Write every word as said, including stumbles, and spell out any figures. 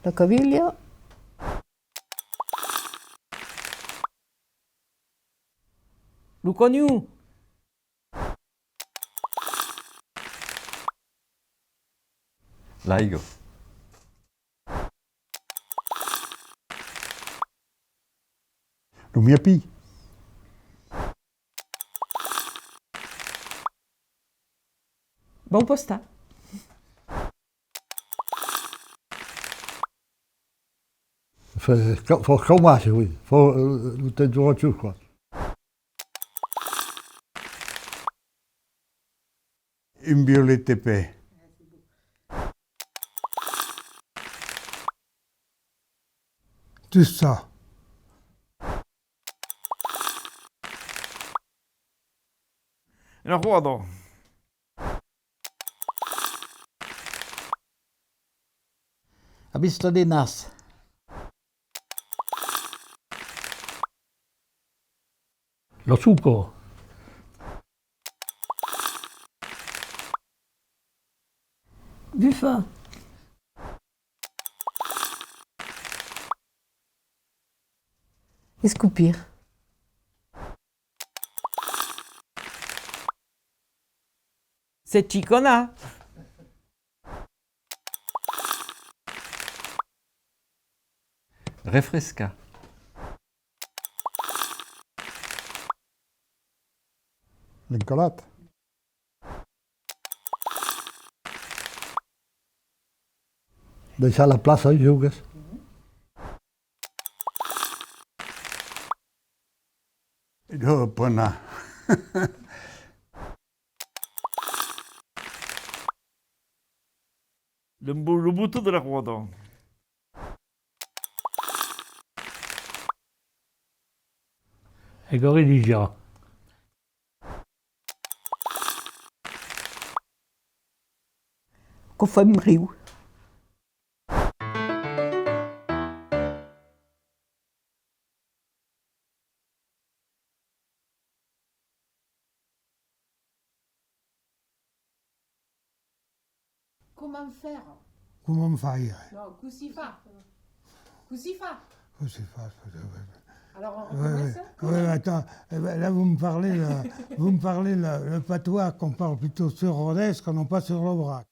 La cavilha. Lo canhon. L'aiga. Lo miapin. Vau pastar. Fa, fa, fa cau massa, oui. Fa, eh, lo temps de rachur, quoi. Un violet épais. Tout ça. Una roda. A vista de nas. La suca. Bufar. Escopir. Se chiconar. Refrescar. L'encalat. Daissar la plaça als jogues. Lo penar. Le bo-, lo boton de la ròda. Egarilijar. Quò fa un riu. Comment faire? Comment faire? Non, cossí far? Cossí far? Cossí far? Alors, on recommence? Ouais, ouais, attends. Eh ben, là, vous me parlez, là, vous me parlez, là, le patois qu'on parle plutôt sur Rodez que non pas sur l'Aubrac.